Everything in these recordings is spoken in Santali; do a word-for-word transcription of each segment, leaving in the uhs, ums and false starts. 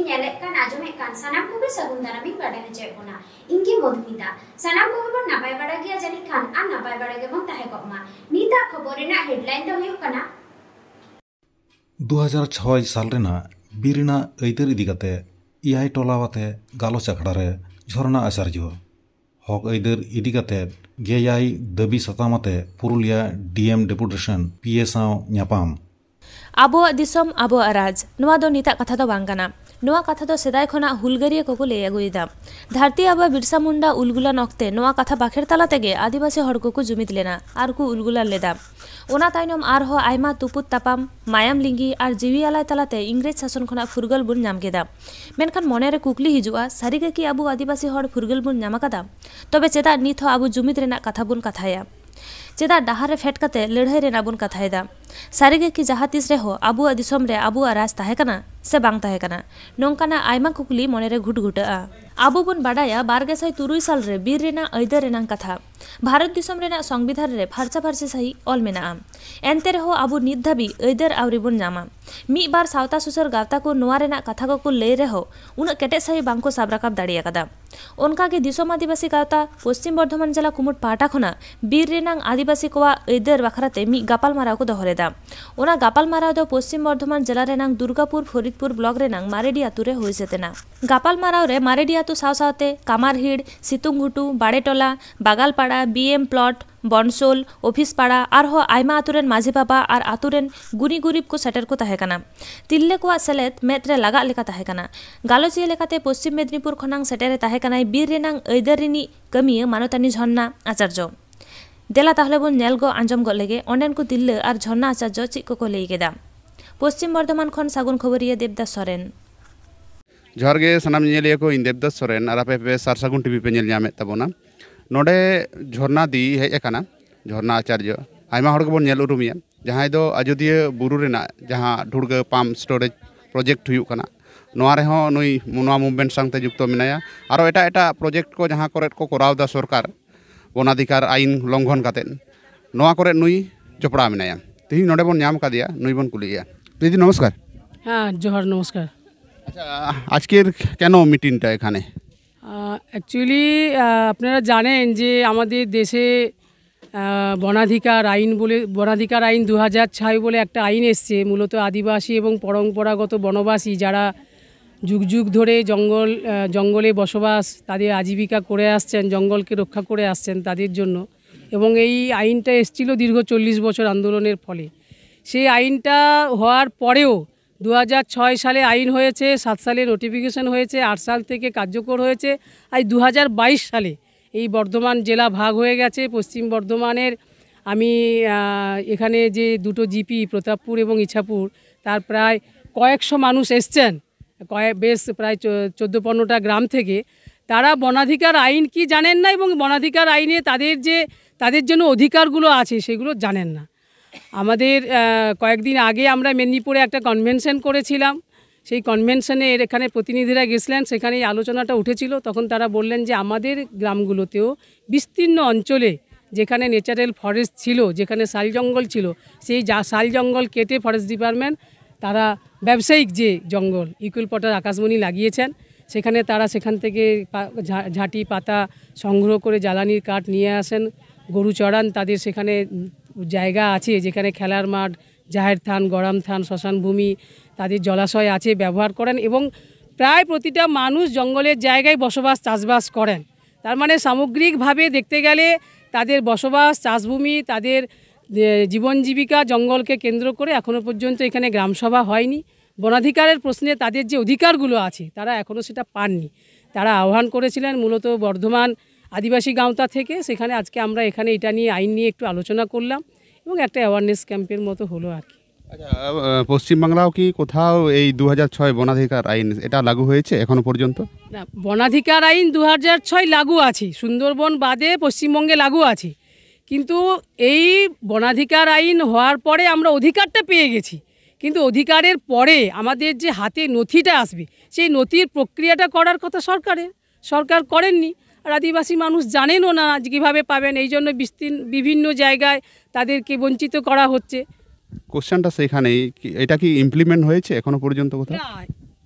ᱧᱮᱞᱮᱫ ᱠᱟᱱ, ᱟᱸᱡᱚᱢᱮᱫ ᱠᱟᱱ ᱥᱟᱱᱟᱢ ᱠᱚᱜᱮ ᱥᱟᱹᱜᱩᱱ ᱫᱟᱨᱟᱢᱤᱧ ᱵᱟᱰᱟᱭ ᱦᱚᱪᱚᱭᱮᱫ ᱵᱚᱱᱟ᱾ ᱤᱧ ᱜᱮ ᱢᱚᱫᱷᱩᱢᱤᱛᱟ᱾ ᱥᱟᱱᱟᱢ ᱠᱚᱜᱮ ᱵᱚᱱ ᱱᱟᱯᱟᱭ ᱵᱟᱲᱟ ᱜᱮᱭᱟ ᱡᱟᱹᱱᱤᱡ ᱠᱷᱟᱱ, ᱟᱨ ᱱᱟᱯᱟᱭ ᱵᱟᱲᱟ ᱜᱮᱵᱚᱱ ᱛᱟᱦᱮᱸ ᱠᱚᱜ ᱢᱟ᱾ ᱱᱤᱛᱟᱜ ᱠᱷᱚᱵᱚᱨ ᱨᱮᱱᱟᱜ ᱦᱮᱰᱞᱟᱭᱤᱱ ᱫᱚ ᱦᱩᱭᱩᱜ ᱠᱟᱱᱟ, ᱫᱩ ᱦᱟᱡᱟᱨ ᱪᱷᱚᱭ ᱥᱟᱞ ᱨᱮᱱᱟᱜ ᱵᱤᱨ ᱨᱮᱱᱟᱜ ᱟᱹᱭᱫᱟᱹᱨ ᱤᱫᱤ ᱠᱟᱛᱮ ᱮᱭᱟᱭ ᱴᱚᱞᱟ ᱟᱛᱮ ᱜᱟᱞᱚᱪ ᱟᱠᱷᱲᱟ ᱨᱮ ᱡᱷᱚᱨᱱᱟ ᱟᱪᱟᱨᱡᱚ᱾ ᱦᱚᱠ ᱟᱹᱭᱫᱟᱹᱨ ᱤᱫᱤ ᱠᱟᱛᱮ ᱜᱮᱭᱟᱭ ᱫᱟᱹᱵᱤ ᱥᱟᱛᱟᱢ ᱟᱛᱮ ᱯᱩᱨᱩᱞᱤᱭᱟ ᱰᱤ ᱮᱢ ᱰᱮᱯᱩᱴᱮᱥᱚᱱ ᱯᱤ ᱮ ᱥᱟᱶ ᱧᱟᱯᱟᱢ᱾ ᱟᱵᱚᱣᱟᱜ ᱫᱤᱥᱚᱢ, ᱟᱵᱚᱣᱟᱜ ᱨᱟᱡᱽ, ᱱᱚᱣᱟ ᱫᱚ ᱱᱤᱛᱟᱜ ᱠᱟᱛᱷᱟ ᱫᱚ ᱵᱟᱝ ᱠᱟᱱᱟ᱾ ᱱᱚᱣᱟ ᱠᱟᱛᱷᱟ ᱫᱚ ᱥᱮᱫᱟᱭ ᱠᱷᱚᱱᱟᱜ ᱦᱩᱞᱜᱟᱹᱨᱤᱭᱟᱹ ᱠᱚᱠᱚ ᱞᱟᱹᱭ ᱟᱹᱜᱩᱭᱮᱫᱟ᱾ ᱫᱷᱟᱹᱨᱛᱤ ᱟᱵᱟ ᱵᱤᱨᱥᱟ ᱢᱩᱱᱰᱟ ᱩᱞᱜᱩᱞᱟᱱ ᱚᱠᱛᱮ ᱱᱚᱣᱟ ᱠᱟᱛᱷᱟ ᱵᱟᱠᱷᱮᱲ ᱛᱟᱞᱟ ᱛᱮᱜᱮ ᱟᱹᱫᱤᱵᱟᱹᱥᱤ ᱦᱚᱲ ᱠᱚᱠᱚ ᱡᱩᱢᱤᱫ ᱞᱮᱱᱟ ᱟᱨ ᱠᱚ ᱩᱞᱜᱩᱞᱟᱱ ᱞᱮᱫᱟ᱾ ᱚᱱᱟ ᱛᱟᱭᱱᱚᱢ ᱟᱨᱦᱚᱸ ᱟᱭᱢᱟ ᱛᱩᱯᱩᱫ ᱛᱟᱯᱟᱢ, ᱢᱟᱭᱟᱢ ᱞᱤᱸᱜᱤ ᱟᱨ ᱡᱤᱣᱤ ᱟᱞᱟᱭ ᱛᱟᱞᱟᱛᱮ ᱤᱝᱨᱮᱡᱽ ᱥᱟᱥᱚᱱ ᱠᱷᱚᱱᱟᱜ ᱯᱷᱩᱨᱜᱟᱹᱞ ᱵᱚᱱ ᱧᱟᱢ ᱠᱮᱫᱟ᱾ ᱢᱮᱱᱠᱷᱟᱱ ᱢᱚᱱᱮᱨᱮ ᱠᱩᱠᱞᱤ ᱦᱤᱡᱩᱜᱼᱟ, ᱥᱟᱹᱨᱤᱜᱮ ᱠᱤ ᱟᱵᱚ ᱟᱹᱫᱤᱵᱟᱹᱥᱤ ᱦᱚᱲ ᱯᱷᱩᱨᱜᱟᱹᱞ ᱵᱚᱱ ᱧᱟᱢ ᱟᱠᱟᱫᱟ? ᱛᱚᱵᱮ ᱪᱮᱫᱟᱜ ᱱᱤᱛ ᱦᱚᱸ ᱟᱵᱚ ᱡᱩᱢᱤᱫ ᱨᱮᱱᱟᱜ ᱠᱟᱛᱷᱟ ᱵᱚᱱ ᱠᱟᱛᱷᱟᱭᱟ? ᱪᱮᱫᱟᱜ ᱰᱟᱦᱟᱨ ᱨᱮ ᱯᱷᱮᱰ ᱠᱟᱛᱮ ᱞᱟᱹᱲᱦᱟᱹᱭ ᱨᱮᱱᱟᱜ ᱵᱚᱱ ᱠᱟᱛᱷᱟᱭᱮᱫᱟ? ᱥᱟᱹᱨᱤᱜᱮ ᱠᱤ ᱡᱟᱦᱟᱸ ᱛᱤᱥ ᱨᱮᱦᱚᱸ ᱟᱵᱚᱣᱟᱜ ᱫᱤᱥᱚᱢ ᱨᱮ ᱟᱵᱚᱣᱟᱜ ᱨᱟᱡᱽ ᱛᱟᱦᱮᱸ ᱠᱟᱱᱟ ᱥᱮ ᱵᱟᱝ ᱛᱟᱦᱮᱸ ᱠᱟᱱᱟ? ᱱᱚᱝᱠᱟᱱᱟᱜ ᱟᱭᱢᱟ ᱠᱩᱠᱞᱤ ᱢᱚᱱᱮᱨᱮ ᱜᱷᱩᱴᱜᱷᱩᱴᱟᱹᱜᱼᱟ᱾ ᱟᱵᱚ ᱵᱚᱱ ᱵᱟᱰᱟᱭᱟ ᱵᱟᱨ ᱜᱮᱥᱟᱭ ᱛᱩᱨᱩᱭ ᱥᱟᱞ ᱨᱮ ᱵᱤᱨ ᱨᱮᱱᱟᱜ ᱟᱹᱭᱫᱟᱹᱨ ᱨᱮᱱᱟᱜ ᱠᱟᱛᱷᱟ᱾ ᱵᱷᱟᱨᱚᱛ ᱫᱤᱥᱚᱢ ᱨᱮᱱᱟᱜ ᱥᱚᱝᱵᱤᱫᱷᱟᱱ ᱨᱮ ᱯᱷᱟᱨᱪᱟ ᱯᱷᱟᱨᱪᱤ ᱥᱟᱹᱦᱤᱡ ᱚᱞ ᱢᱮᱱᱟᱜᱼᱟ᱾ ᱮᱱᱛᱮ ᱨᱮᱦᱚᱸ ᱟᱵᱚ ᱱᱤᱛ ᱫᱷᱟᱹᱵᱤᱡ ᱟᱹᱭᱫᱟᱹᱨ ᱟᱹᱣᱨᱤ ᱵᱚᱱ ᱧᱟᱢᱟ᱾ ᱢᱤᱫ ᱵᱟᱨ ᱥᱟᱶᱛᱟ ᱥᱩᱥᱟᱹᱨ ᱜᱟᱶᱛᱟ ᱠᱚ ᱱᱚᱣᱟ ᱨᱮᱱᱟᱜ ᱠᱟᱛᱷᱟ ᱠᱚᱠᱚ ᱞᱟᱹᱭ ᱨᱮᱦᱚᱸ ᱩᱱᱟᱹᱜ ᱠᱮᱴᱮᱡ ᱥᱟᱹᱦᱤᱡ ᱵᱟᱝᱠᱚ ᱥᱟᱵ ᱨᱟᱠᱟᱵ ᱫᱟᱲᱮ ᱟᱠᱟᱫᱟ᱾ ᱚᱱᱠᱟᱜᱮ ᱫᱤᱥᱚᱢ ᱟᱹᱫᱤᱵᱟᱹᱥᱤ ᱜᱟᱶᱛᱟ ᱯᱚᱥᱪᱤᱢ ᱵᱚᱨᱫᱷᱚᱢᱟᱱ ᱡᱮᱞᱟ ᱠᱩᱢᱩᱴ ᱯᱟᱦᱴᱟ ᱠᱷᱚᱱᱟᱜ ᱵᱤᱨ ᱨᱮᱱᱟᱜ ᱟᱹᱫᱤᱵᱟᱹᱥᱤ ᱠᱚᱣᱟᱜ ᱟᱹᱭᱫᱟᱹᱨ ᱵᱟᱠᱷᱨᱟᱛᱮ ᱢᱤᱫ ᱜᱟᱯᱟᱞᱢᱟᱨᱟᱣ ᱠᱚ ᱫᱚᱦᱚ ᱞᱮᱫᱟ᱾ ᱚᱱᱟ ᱜᱟᱯᱟᱞᱢᱟᱨᱟᱣ ᱫᱚ ᱯᱚᱥᱪᱤᱢ ᱵᱚᱨᱫᱷᱚᱢᱟᱱ ᱡᱮᱞᱟ ᱨᱮᱱᱟᱜ ᱫᱩᱨᱜᱟᱯᱩᱨ ᱯᱷᱚᱨᱤᱫᱯᱩᱨ ᱵᱞᱚᱠ ᱨᱮᱱᱟᱜ ᱢᱟᱨᱮᱰᱤ ᱟᱛᱳ ᱨᱮ ᱦᱩᱭ ᱥᱟᱹᱛ ᱮᱱᱟ᱾ ᱜᱟᱯᱟᱞᱢᱟᱨᱟᱣ ᱨᱮ ᱢᱟᱨᱮᱰᱤ ᱟᱛᱳ ᱥᱟᱶ ᱥᱟᱶᱛᱮ ᱠᱟᱢᱟᱨᱦᱤᱲ, ᱥᱤᱛᱩᱝᱜᱷᱩᱴᱩ, ᱵᱟᱲᱮᱴᱚᱞᱟ, ᱵᱟᱜᱟᱞᱯᱟᱲᱟ, ᱵᱤ ᱮᱢ ᱯᱞᱚᱴ, ᱵᱚᱱᱥᱳᱞ, ᱚᱯᱷᱤᱥ ᱯᱟᱲᱟ ᱟᱨᱦᱚᱸ ᱟᱭᱢᱟ ᱟᱛᱳ ᱨᱮᱱ ᱢᱟᱹᱡᱷᱤ ᱵᱟᱵᱟ ᱟᱨ ᱟᱛᱳ ᱨᱮᱱ ᱜᱩᱱᱤ ᱜᱩᱨᱤᱵ ᱠᱚ ᱥᱮᱴᱮᱨ ᱠᱚ ᱛᱟᱦᱮᱸ ᱠᱟᱱᱟ᱾ ᱛᱤᱨᱞᱟᱹ ᱠᱚᱣᱟᱜ ᱥᱮᱞᱮᱫ ᱢᱮᱫ ᱨᱮ ᱞᱟᱜᱟᱜ ᱞᱮᱠᱟ ᱛᱟᱦᱮᱸ ᱠᱟᱱᱟ᱾ ᱜᱟᱞᱚᱪᱤᱭᱟᱹ ᱞᱮᱠᱟᱛᱮ ᱯᱚᱥᱪᱤᱢ ᱢᱮᱫᱽᱱᱤᱯᱩᱨ ᱠᱷᱚᱱᱟᱝ ᱥᱮᱴᱮᱨᱮ ᱛᱟᱦᱮᱸ ᱠᱟᱱᱟᱭ ᱵᱤᱨ ᱨᱮᱱᱟᱝ ᱟᱹᱭᱫᱟᱹᱨ ᱨᱤᱱᱤᱡ ᱠᱟᱹᱢᱤᱭᱟᱹ ᱢᱟᱱᱚᱛᱟᱱᱤ ᱡᱷᱚᱨᱱᱟ ᱟᱪᱟᱨᱡᱚ᱾ ᱫᱮᱞᱟ ᱛᱟᱦᱞᱮ ᱵᱚᱱ ᱧᱮᱞ ᱜᱚᱜ ᱟᱸᱡᱚᱢ ᱜᱚᱫ ᱞᱮᱜᱮ ᱚᱸᱰᱮᱱ ᱠᱚ ᱛᱤᱨᱞᱟᱹ ᱟᱨ ᱡᱷᱚᱨᱱᱟ ᱟᱪᱟᱨᱡᱚ ᱪᱮᱫ ᱠᱚᱠᱚ ᱞᱟᱹᱭ ᱠᱮᱫᱟ᱾ ᱯᱚᱥᱪᱤᱢ ᱵᱚᱨᱫᱷᱚᱢᱟᱱ ᱠᱷᱚᱱ ᱥᱟᱹᱜᱩᱱ ᱠᱷᱚᱵᱚᱨᱤᱭᱟᱹ ᱫᱮᱵᱽᱫᱟᱥ ᱥᱚᱨᱮᱱ᱾ ᱡᱚᱦᱟᱨ ᱜᱮ ᱥᱟᱱᱟᱢ ᱧᱮᱧᱮᱞᱤᱭᱟᱹ ᱠᱚ, ᱤᱧ ᱫᱮᱵᱽᱫᱟᱥ ᱥᱚᱨᱮᱱ ᱟᱨ ᱟᱯᱮ ᱯᱮ ᱥᱟᱨ ᱥᱟᱹᱜᱩᱱ ᱴᱤᱵᱷᱤ ᱯᱮ ᱧᱮᱞ ᱧᱟᱢᱮᱫ ᱛᱟᱵᱚᱱᱟ᱾ ᱱᱚᱰᱮ ᱡᱷᱚᱨᱱᱟ ᱫᱤ ᱦᱮᱡ ᱟᱠᱟᱱᱟ, ᱡᱷᱚᱨᱱᱟ ᱟᱪᱟᱨᱡᱚ, ᱟᱭᱢᱟ ᱦᱚᱲ ᱜᱮᱵᱚᱱ ᱧᱮᱞ ᱩᱨᱩᱢᱮᱭᱟ, ᱡᱟᱦᱟᱸᱭ ᱫᱚ ᱟᱡᱚᱫᱤᱭᱟᱹ ᱵᱩᱨᱩ ᱨᱮᱱᱟᱜ ᱡᱟᱦᱟᱸ ᱰᱷᱩᱲᱜᱟᱹ ᱯᱟᱢᱯ ᱥᱴᱳᱨᱮᱡᱽ ᱯᱨᱚᱡᱮᱠᱴ ᱦᱩᱭᱩᱜ ᱠᱟᱱᱟ, ᱱᱚᱣᱟ ᱨᱮᱦᱚᱸ ᱱᱩᱭ ᱱᱚᱣᱟ ᱢᱩᱵᱷᱢᱮᱱᱴ ᱥᱟᱶᱛᱮ ᱡᱩᱠᱛᱚ ᱢᱮᱱᱟᱭᱟ᱾ ᱟᱨᱚ ᱮᱴᱟᱜ ᱮᱴᱟᱜ ᱯᱨᱚᱡᱮᱠᱴ ᱠᱚ ᱡᱟᱦᱟᱸ ᱠᱚᱨᱮᱫ ᱠᱚ ᱠᱚᱨᱟᱣ ᱮᱫᱟ ᱥᱚᱨᱠᱟᱨ ᱵᱚᱱᱟᱫᱷᱤᱠᱟᱨ ᱟᱭᱤᱱ ᱞᱚᱝᱜᱷᱚᱱ ᱠᱟᱛᱮᱫ, ᱱᱚᱣᱟ ᱠᱚᱨᱮᱫ ᱱᱩᱭ ᱡᱚᱯᱲᱟᱣ ᱢᱮᱱᱟᱭᱟ᱾ ᱛᱮᱦᱮᱧ ᱱᱚᱰᱮ ᱵᱚᱱ ᱧᱟᱢ ᱟᱠᱟᱫᱮᱭᱟ, ᱱᱩᱭ ᱵᱚᱱ ᱠᱩᱞᱤᱭᱮᱭᱟ᱾ ᱫᱤᱫᱤ ᱱᱚᱢᱚᱥᱠᱟᱨ᱾ ᱦᱮᱸ, ᱡᱚᱦᱟᱨ, ᱱᱚᱢᱚᱥᱠᱟᱨ᱾ আচ্ছা, আজকের কেন মিটিংটা এখানে? অ্যাকচুয়ালি, আপনারা জানেন যে আমাদের দেশে আহ, বনাধিকার আইন বলে, বনাধিকার আইন দু হাজার ছয় বলে একটা আইন এসছে। মূলত আদিবাসী এবং পরম্পরাগত বনবাসী, যারা যুগ যুগ ধরে জঙ্গল আহ, জঙ্গলে বসবাস, তাদের আজীবিকা করে আসছেন, জঙ্গলকে রক্ষা করে আসছেন, তাদের জন্য। এবং এই আইনটা এসছিল দীর্ঘ চল্লিশ বছর আন্দোলনের ফলে। সেই আইনটা হওয়ার পরেও দু হাজার ছয় সালে আইন হয়েছে, সাত সালে নোটিফিকেশন হয়েছে, আট সাল থেকে কার্যকর হয়েছে। আজ দু হাজার বাইশ সালে এই বর্ধমান জেলা ভাগ হয়ে গেছে। পশ্চিম বর্ধমানের আমি আহ, এখানে যে দুটো জিপি, প্রতাপপুর এবং ইছাপুর, তার প্রায় কয়েকশো মানুষ এসছেন, কয়েক বেশ প্রায় চো- চোদ্দো পনেরোটা গ্রাম থেকে। তারা বনাধিকার আইন কি জানেন না এবং বনাধিকার আইনে তাদের যে, তাদের জন্য অধিকারগুলো আছে, সেগুলো জানেন না। আমাদের আহ, কয়েকদিন আগে আমরা মেদিনীপুরে একটা কনভেনশন করেছিলাম। সেই কনভেনশনে এর এখানে প্রতিনিধিরা গেছিলেন, সেখানে এই আলোচনাটা উঠেছিল। তখন তারা বললেন যে আমাদের গ্রামগুলোতেও বিস্তীর্ণ অঞ্চলে যেখানে ন্যাচারাল ফরেস্ট ছিল, যেখানে শাল জঙ্গল ছিল, সেই যা শাল জঙ্গল কেটে ফরেস্ট ডিপার্টমেন্ট তারা ব্যবসায়িক যে জঙ্গল ইকুয়াল পটার আকাশমণি লাগিয়েছেন, সেখানে তারা সেখান থেকে পা- ঝা- ঝাঁটি পাতা সংগ্রহ করে জ্বালানির কাঠ নিয়ে আসেন, গরু চড়ান। তাদের সেখানে জায়গা আছে যেখানে খেলার মাঠ, জাহের থান, গরম থান, শ্মশান ভূমি, তাদের জলাশয় আছে, ব্যবহার করেন। এবং প্রায় প্রতিটা মানুষ জঙ্গলের জায়গায় বসবাস, চাষবাস করেন। তার মানে সামগ্রিকভাবে দেখতে গেলে তাদের বসবাস, চাষভূমি, তাদের যে জীবন জীবিকা জঙ্গলকে কেন্দ্র করে এখনও পর্যন্ত এখানে গ্রামসভা হয়নি। বনাধিকারের প্রশ্নে তাদের যে অধিকারগুলো আছে, তারা এখনও সেটা পাননি। তারা আহ্বান করেছিলেন মূলত বর্ধমান আদিবাসী গাঁওতা থেকে। সেখানে আজকে আমরা এখানে এটা নিয়ে, আইন নিয়ে একটু আলোচনা করলাম এবং একটা অ্যাওয়ারনেস ক্যাম্পের মতো হলো আর কি। আচ্ছা, আহ, পশ্চিমবাংলাও কি কোথাও এই দু হাজার ছয় বনাধিকার আইন এটা লাগু হয়েছে এখনো পর্যন্ত? না, বনাধিকার আইন দু হাজার ছয় লাগু আছে, সুন্দরবন বাদে পশ্চিমবঙ্গে লাগু আছে। কিন্তু এই বনাধিকার আইন হওয়ার পরে আমরা অধিকারটা পেয়ে গেছি, কিন্তু অধিকারের পরে আমাদের যে হাতে নথিটা আসবে, সেই নথির প্রক্রিয়াটা করার কথা সরকারের, সরকার করেননি। আর আদিবাসী মানুষ জানেনও না যে কীভাবে পাবেন, এই জন্য বিস্তীর্ণ, বিভিন্ন জায়গায় তাদেরকে বঞ্চিত করা হচ্ছে। কোশ্চেনটা সেখানেই, কি- এটা কি ইমপ্লিমেন্ট হয়েছে এখনো পর্যন্ত কোথাও? না,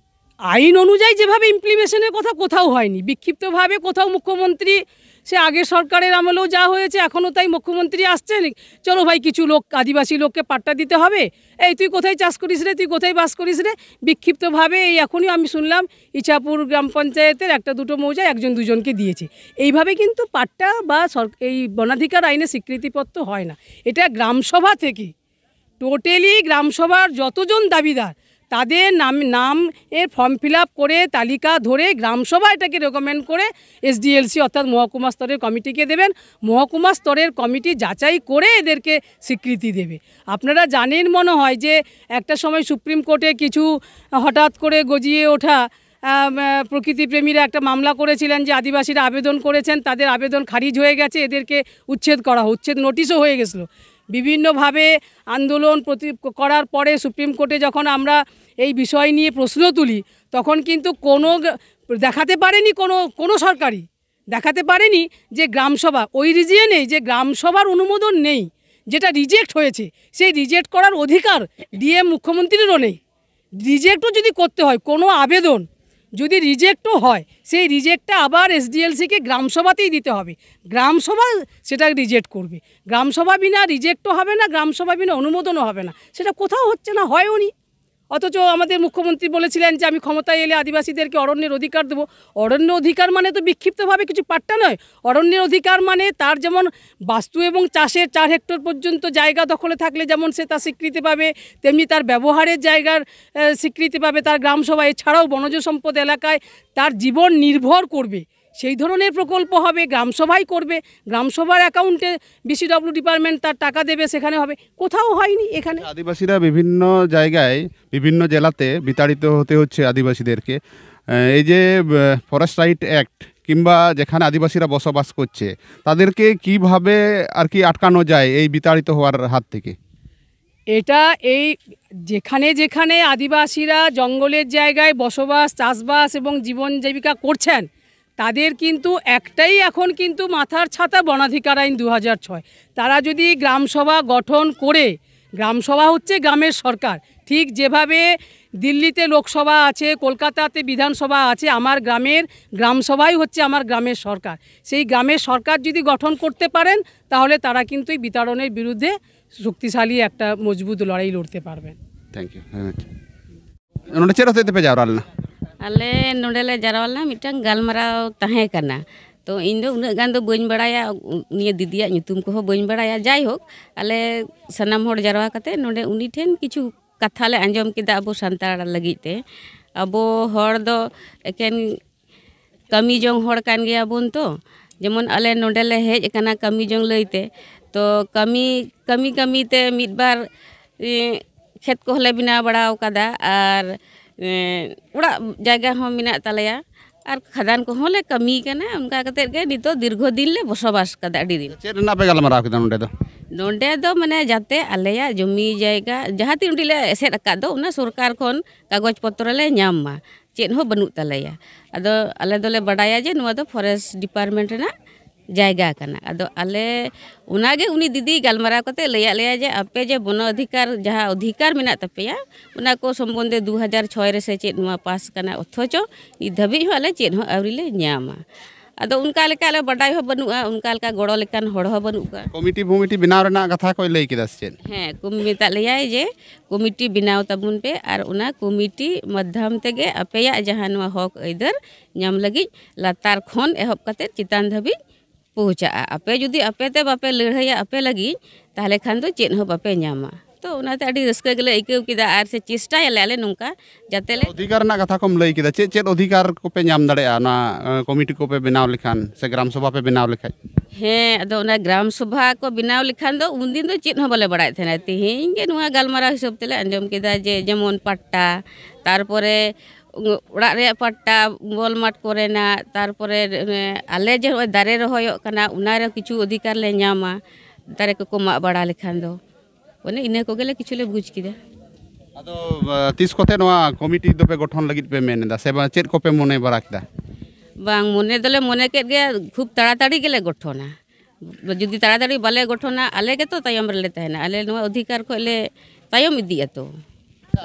আইন অনুযায়ী যেভাবে ইমপ্লিমেশনের কথা, কোথাও হয়নি। বিক্ষিপ্তভাবে কোথাও মুখ্যমন্ত্রী, সে আগের সরকারের আমলেও যা হয়েছে, এখনও তাই মুখ্যমন্ত্রী আসছেন, "চলো ভাই, কিছু লোক, আদিবাসী লোককে পাট্টা দিতে হবে, এই তুই কোথায় চাষ করিস রে, তুই কোথায় বাস করিস রে।" বিক্ষিপ্তভাবে এই এখনই আমি শুনলাম ইছাপুর গ্রাম পঞ্চায়েতের একটা দুটো মৌজায় একজন দুজনকে দিয়েছে। এইভাবে কিন্তু পাট্টা বা সর-, এই বনাধিকার আইনে স্বীকৃতিপ্রাপ্ত হয় না। এটা গ্রামসভা থেকে, টোটালি গ্রামসভার যতজন দাবিদার, তাদের নাম, নাম এর ফর্ম ফিল আপ করে, তালিকা ধরে গ্রামসভা এটাকে রেকমেন্ড করে এসডিএলসি অর্থাৎ মহকুমা স্তরের কমিটিকে দেবেন। মহকুমা স্তরের কমিটি যাচাই করে এদেরকে স্বীকৃতি দেবে। আপনারা জানেন মনে হয় যে একটা সময় সুপ্রিম কোর্টে কিছু হঠাৎ করে গজিয়ে ওঠা, আম, আহ, প্রকৃতিপ্রেমীরা একটা মামলা করেছিলেন যে আদিবাসীরা আবেদন করেছেন, তাদের আবেদন খারিজ হয়ে গেছে, এদেরকে উচ্ছেদ করা হোক, উচ্ছেদ নোটিশও হয়ে গেছিলো। বিভিন্নভাবে আন্দোলন প্রতি-, করার পরে সুপ্রিম কোর্টে যখন আমরা এই বিষয় নিয়ে প্রশ্ন তুলি, তখন কিন্তু কোনো গ-, দেখাতে পারেনি কোনো, কোনো সরকারই দেখাতে পারেনি যে গ্রামসভা, ওই রিজিয়নে যে গ্রামসভার অনুমোদন নেই, যেটা রিজেক্ট হয়েছে, সেই রিজেক্ট করার অধিকার ডিএম মুখ্যমন্ত্রীরও নেই। রিজেক্টও যদি করতে হয়, কোনো আবেদন যদি রিজেক্টও হয়, সেই রিজেক্টটা আবার এসডিএলসিকে গ্রামসভাতেই দিতে হবে। গ্রামসভা সেটা রিজেক্ট করবে। গ্রামসভা বিনা রিজেক্টও হবে না, গ্রামসভা বিনা অনুমোদনও হবে না। সেটা কোথাও হচ্ছে না, হয়ও নি। অথচ আমাদের মুখ্যমন্ত্রী বলেছিলেন যে আমি ক্ষমতায় এলে আদিবাসীদেরকে অরণ্যের অধিকার দেবো। অরণ্য অধিকার মানে তো বিক্ষিপ্তভাবে কিছু পাট্টা নয়। অরণ্যের অধিকার মানে তার যেমন বাস্তু এবং চাষের চার হেক্টর পর্যন্ত জায়গা দখলে থাকলে যেমন সে তার স্বীকৃতি পাবে, তেমনি তার ব্যবহারের জায়গার, আহ, স্বীকৃতি পাবে তার গ্রামসভা। এছাড়াও বনজ সম্পদ এলাকায় তার জীবন নির্ভর করবে, সেই ধরনের প্রকল্প হবে, গ্রামসভাই করবে, গ্রামসভার অ্যাকাউন্টে বিসিডব্লিউ ডিপার্টমেন্ট তার টাকা দেবে, সেখানে হবে। কোথাও হয়নি এখানে। আদিবাসীরা বিভিন্ন জায়গায়, বিভিন্ন জেলাতে বিতাড়িত হতে হচ্ছে আদিবাসীদেরকে। আহ, এই যে ফরেস্ট রাইট অ্যাক্ট কিংবা যেখানে আদিবাসীরা বসবাস করছে, তাদেরকে কিভাবে আর কি আটকানো যায় এই বিতাড়িত হওয়ার হাত থেকে? এটা এই যেখানে যেখানে আদিবাসীরা জঙ্গলের জায়গায় বসবাস, চাষবাস এবং জীবন জীবিকা করছেন, তাদের কিন্তু একটাই এখন কিন্তু মাথার ছাতা বনাধিকার আইন দু হাজার ছয়। তারা যদি গ্রামসভা গঠন করে গ্রাম সভা হচ্ছে গ্রামের সরকার। ঠিক যেভাবে দিল্লিতে লোকসভা আছে, কলকাতাতে বিধানসভা আছে, আমার গ্রামের গ্রাম সভাই হচ্ছে আমার গ্রামের সরকার। সেই গ্রামের সরকার যদি গঠন করতে পারেন, তাহলে তারা কিন্তু এই বিতাড়নের বিরুদ্ধে শক্তিশালী একটা মজবুত লড়াই লড়তে পারবেন। Thank you very much. ᱱᱚᱰᱮ ᱪᱮᱫ ᱦᱚᱛᱮᱡ ᱛᱮᱯᱮ ᱡᱟᱣᱨᱟ ᱞᱮᱱᱟ? ᱟᱞᱮ ᱱᱚᱰᱮ ᱞᱮ ᱡᱟᱨᱣᱟ ᱞᱮᱱᱟ, ᱢᱤᱫᱴᱟᱝ ᱜᱟᱞᱢᱟᱨᱟᱣ ᱛᱟᱦᱮᱸ ᱠᱟᱱᱟ᱾ ᱛᱚ ᱤᱧ ᱫᱚ ᱩᱱᱟᱹᱜ ᱜᱟᱱ ᱫᱚ ᱵᱟᱹᱧ ᱵᱟᱲᱟᱭᱟ, ᱩᱱᱤᱭᱟᱹ ᱫᱤᱫᱤᱭᱟᱜ ᱧᱩᱛᱩᱢ ᱠᱚᱦᱚᱸ ᱵᱟᱹᱧ ᱵᱟᱲᱟᱭᱟ᱾ ᱡᱟᱭᱦᱳᱠ, ᱟᱞᱮ ᱥᱟᱱᱟᱢ ᱦᱚᱲ ᱡᱟᱨᱣᱟ ᱠᱟᱛᱮ ᱱᱚᱰᱮ ᱩᱱᱤ ᱴᱷᱮᱱ ᱠᱤᱪᱷᱩ ᱠᱟᱛᱷᱟ ᱞᱮ ᱟᱸᱡᱚᱢ ᱠᱮᱫᱟ ᱟᱵᱚ ᱥᱟᱱᱛᱟᱲ ᱞᱟᱹᱜᱤᱫ ᱛᱮ᱾ ᱟᱵᱚ ᱦᱚᱲ ᱫᱚ ᱮᱠᱮᱱ ᱠᱟᱹᱢᱤ ᱡᱚᱝ ᱦᱚᱲ ᱠᱟᱱ ᱜᱮᱭᱟ ᱵᱚᱱ ᱛᱚ᱾ ᱡᱮᱢᱚᱱ ᱟᱞᱮ ᱱᱚᱰᱮ ᱞᱮ ᱦᱮᱡ ᱟᱠᱟᱱᱟ ᱠᱟᱹᱢᱤ ᱡᱚᱝ ᱞᱟᱹᱭ ᱛᱮ, ᱛᱚ ᱠᱟᱹᱢᱤ ᱠᱟᱹᱢᱤ ᱠᱟᱹᱢᱤ ᱛᱮ ᱢᱤᱫ ᱵᱟᱨ ᱮ, ᱠᱷᱮᱛ ᱠᱚᱦᱚᱸ ᱞᱮ ᱵᱮᱱᱟᱣ ᱵᱟᱲᱟ ᱟᱠᱟᱫᱟ ᱟᱨ ᱮ, ᱚᱲᱟᱜ ᱡᱟᱭᱜᱟ ᱦᱚᱸ ᱢᱮᱱᱟᱜ ᱛᱟᱞᱮᱭᱟ ᱟᱨ ᱠᱷᱟᱫᱟᱱ ᱠᱚᱦᱚᱸ ᱞᱮ ᱠᱟᱹᱢᱤ ᱠᱟᱱᱟ᱾ ᱚᱱᱠᱟ ᱠᱟᱛᱮᱫ ᱜᱮ ᱱᱤᱛᱚᱜ ᱫᱤᱨᱜᱷᱚ ᱫᱤᱱ ᱞᱮ ᱵᱚᱥᱚᱵᱟᱥ ᱠᱟᱫᱟ, ᱟᱹᱰᱤ ᱫᱤᱱ᱾ ᱪᱮᱫ ᱨᱮᱱᱟᱜ ᱯᱮ ᱜᱟᱞᱢᱟᱨᱟᱣ ᱠᱮᱫᱟ ᱱᱚᱰᱮ ᱫᱚ? ᱱᱚᱰᱮ ᱫᱚ ᱢᱟᱱᱮ ᱡᱟᱛᱮ ᱟᱞᱮᱭᱟᱜ ᱡᱚᱢᱤ ᱡᱟᱭᱜᱟ ᱡᱟᱦᱟᱸ ᱛᱤᱱ ᱩᱰᱤᱡ ᱞᱮ ᱮᱥᱮᱫ ᱟᱠᱟᱫ ᱫᱚ, ᱚᱱᱟ ᱥᱚᱨᱠᱟᱨ ᱠᱷᱚᱱ ᱠᱟᱜᱚᱡᱽ ᱯᱚᱛᱨᱚ ᱞᱮ ᱧᱟᱢ ᱢᱟ᱾ ᱪᱮᱫ ᱦᱚᱸ ᱵᱟᱹᱱᱩᱜ ᱛᱟᱞᱮᱭᱟ᱾ ᱟᱫᱚ ᱟᱞᱮ ᱫᱚᱞᱮ ᱵᱟᱰᱟᱭᱟ ᱡᱮ ᱱᱚᱣᱟ ᱫᱚ ᱯᱷᱚᱨᱮᱥᱴ ᱰᱤᱯᱟᱨᱴᱢᱮᱱᱴ ᱨᱮᱱᱟᱜ ᱡᱟᱭᱜᱟ ᱠᱟᱱᱟ᱾ ᱟᱫᱚ ᱟᱞᱮ ᱚᱱᱟᱜᱮ ᱩᱱᱤ ᱫᱤᱫᱤ ᱜᱟᱞᱢᱟᱨᱟᱣ ᱠᱟᱛᱮ ᱞᱟᱹᱭᱟᱫ ᱞᱮᱭᱟ ᱡᱮ ᱟᱯᱮ ᱡᱮ ᱵᱚᱱᱚ ᱚᱫᱷᱤᱠᱟᱨ, ᱡᱟᱦᱟᱸ ᱚᱫᱷᱤᱠᱟᱨ ᱢᱮᱱᱟᱜ ᱛᱟᱯᱮᱭᱟ, ᱚᱱᱟ ᱠᱚ ᱥᱚᱢᱵᱚᱱᱫᱷᱮ ᱫᱩ ᱦᱟᱡᱟᱨ ᱪᱷᱚᱭ ᱨᱮ ᱥᱮ ᱪᱮᱫ ᱱᱚᱣᱟ ᱯᱟᱥ ᱠᱟᱱᱟ, ᱚᱛᱷᱚᱪᱚ ᱱᱤᱛ ᱫᱷᱟᱹᱵᱤᱡ ᱦᱚᱸ ᱟᱞᱮ ᱪᱮᱫ ᱦᱚᱸ ᱟᱹᱣᱨᱤ ᱞᱮ ᱧᱟᱢᱟ᱾ ᱟᱫᱚ ᱚᱱᱠᱟ ᱞᱮᱠᱟ ᱟᱞᱮ ᱵᱟᱰᱟᱭ ᱦᱚᱸ ᱵᱟᱹᱱᱩᱜᱼᱟ, ᱚᱱᱠᱟ ᱞᱮᱠᱟ ᱜᱚᱲᱚ ᱞᱮᱠᱟᱱ ᱦᱚᱲ ᱦᱚᱸ ᱵᱟᱹᱱᱩᱜ ᱠᱚᱣᱟ᱾ ᱠᱚᱢᱤᱴᱤ ᱯᱷᱚᱢᱤᱴᱤ ᱵᱮᱱᱟᱣ ᱨᱮᱱᱟᱜ ᱠᱟᱛᱷᱟ ᱠᱚᱭ ᱞᱟᱹᱭ ᱠᱮᱫᱟ ᱥᱮ ᱪᱮᱫ? ᱦᱮᱸ, ᱠᱚᱢ ᱢᱮᱛᱟᱫ ᱞᱮᱭᱟᱭ ᱡᱮ ᱠᱚᱢᱤᱴᱤ ᱵᱮᱱᱟᱣ ᱛᱟᱵᱚᱱ ᱯᱮ ᱟᱨ ᱚᱱᱟ ᱠᱚᱢᱤᱴᱤ ᱢᱟᱫᱽᱫᱷᱚᱢ ᱛᱮᱜᱮ ᱟᱯᱮᱭᱟᱜ ᱡᱟᱦᱟᱸ ᱱᱚᱣᱟ ᱦᱚᱠ ᱟᱹᱭᱫᱟᱹᱨ ᱧᱟᱢ ᱞᱟᱹᱜᱤᱫ ᱞᱟᱛᱟᱨ ᱠᱷᱚᱱ ᱮᱦᱚᱵ ᱠᱟᱛᱮ ᱪᱮᱛᱟᱱ ᱫᱷᱟᱹᱵᱤᱡ ᱯᱳᱣᱪᱷᱟᱜᱼᱟ᱾ ᱟᱯᱮ ᱡᱩᱫᱤ ᱟᱯᱮ ᱛᱮ ᱵᱟᱯᱮ ᱞᱟᱹᱲᱦᱟᱹᱭᱟ ᱟᱯᱮ ᱞᱟᱹᱜᱤᱫ, ᱛᱟᱦᱚᱞᱮ ᱠᱷᱟᱱ ᱫᱚ ᱪᱮᱫ ᱦᱚᱸ ᱵᱟᱯᱮ ᱧᱟᱢᱟ᱾ ᱛᱚ ᱚᱱᱟᱛᱮ ᱟᱹᱰᱤ ᱨᱟᱹᱥᱠᱟᱹ ᱜᱮᱞᱮ ᱟᱹᱭᱠᱟᱹᱣ ᱠᱮᱫᱟ ᱟᱨ ᱥᱮ ᱪᱮᱥᱴᱟᱭᱟᱞᱮ ᱟᱞᱮ ᱱᱚᱝᱠᱟ ᱡᱟᱛᱮ ᱞᱮ ᱚᱫᱷᱤᱠᱟᱨ ᱨᱮᱱᱟᱜ ᱠᱟᱛᱷᱟ ᱠᱚᱢ ᱞᱟᱹᱭ ᱠᱮᱫᱟ, ᱪᱮᱫ ᱪᱮᱫ ᱚᱫᱷᱤᱠᱟᱨ ᱠᱚᱯᱮ ᱧᱟᱢ ᱫᱟᱲᱮᱭᱟᱜᱼᱟ ᱚᱱᱟ ᱮ, ᱠᱚᱢᱤᱴᱤ ᱠᱚᱯᱮ ᱵᱮᱱᱟᱣ ᱞᱮᱠᱷᱟᱱ ᱥᱮ ᱜᱨᱟᱢ ᱥᱚᱵᱷᱟ ᱯᱮ ᱵᱮᱱᱟᱣ ᱞᱮᱠᱷᱟᱱ? ᱦᱮᱸ, ᱟᱫᱚ ᱚᱱᱟ ᱜᱨᱟᱢ ᱥᱚᱵᱷᱟ ᱠᱚ ᱵᱮᱱᱟᱣ ᱞᱮᱠᱷᱟᱱ ᱫᱚ ᱩᱱᱫᱤᱱ ᱫᱚ ᱪᱮᱫ ᱦᱚᱸ ᱵᱟᱞᱮ ᱵᱟᱲᱟᱭᱮᱫ ᱛᱟᱦᱮᱱᱟ᱾ ᱛᱮᱦᱮᱧ ᱜᱮ ᱱᱚᱣᱟ ᱜᱟᱞᱢᱟᱨᱟᱣ ᱦᱤᱥᱟᱹᱵ ᱛᱮᱞᱮ ᱟᱸᱡᱚᱢ ᱠᱮᱫᱟ ᱡᱮ ᱡᱮᱢᱚᱱ ᱯᱟᱴᱴᱟ, ᱛᱟᱨᱯᱚᱨᱮ ᱚᱲᱟᱜ ᱨᱮᱭᱟᱜ ᱯᱟᱴᱴᱟ, ᱵᱚᱞ ᱢᱟᱴ ᱠᱚᱨᱮᱱᱟᱜ, ᱛᱟᱨᱯᱚᱨᱮ ᱟᱞᱮ ᱡᱮ ᱱᱚᱜᱼᱚᱭ ᱫᱟᱨᱮ ᱨᱚᱦᱚᱭᱚᱜ ᱠᱟᱱᱟ, ᱚᱱᱟᱨᱮ ᱠᱤᱪᱷᱩ ᱚᱫᱷᱤᱠᱟᱨ ᱞᱮ ᱧᱟᱢᱟ, ᱫᱟᱨᱮ ᱠᱚᱠᱚ ᱢᱟᱜ ᱵᱟᱲᱟ ᱞᱮᱠᱷᱟᱱ ᱫᱚ᱾ ᱚᱱᱮ ᱤᱱᱟᱹ ᱠᱚᱜᱮᱞᱮ ᱠᱤᱪᱷᱩ ᱞᱮ ᱵᱩᱡᱽ ᱠᱮᱫᱟ᱾ ᱟᱫᱚ ᱮ, ᱛᱤᱥ ᱠᱚᱛᱮ ᱱᱚᱣᱟ ᱠᱚᱢᱤᱴᱤ ᱫᱚᱯᱮ ᱜᱚᱴᱷᱚᱱ ᱞᱟᱹᱜᱤᱫ ᱯᱮ ᱢᱮᱱ ᱮᱫᱟ ᱥᱮ ᱵᱟᱝ, ᱪᱮᱫ ᱠᱚᱯᱮ ᱢᱚᱱᱮ ᱵᱟᱲᱟ ᱠᱮᱫᱟ? ᱵᱟᱝ, ᱢᱚᱱᱮ ᱫᱚᱞᱮ ᱢᱚᱱᱮ ᱠᱮᱫ ᱜᱮᱭᱟ, ᱠᱷᱩᱵ ᱛᱟᱲᱟᱛᱟᱲᱤ ᱜᱮᱞᱮ ᱜᱚᱴᱷᱚᱱᱟ᱾ ᱡᱩᱫᱤ ᱛᱟᱲᱟᱛᱟᱲᱤ ᱵᱟᱞᱮ ᱜᱚᱴᱷᱚᱱᱟ, ᱟᱞᱮ ᱜᱮᱛᱚ ᱛᱟᱭᱚᱢ ᱨᱮᱞᱮ ᱛᱟᱦᱮᱱᱟ᱾ ᱟᱞᱮ ᱱᱚᱣᱟ ᱚᱫᱷᱤᱠᱟᱨ ᱠᱷᱚᱱ ᱞᱮ ᱛᱟᱭᱚᱢ ᱤᱫᱤᱜ ᱟᱛᱚ᱾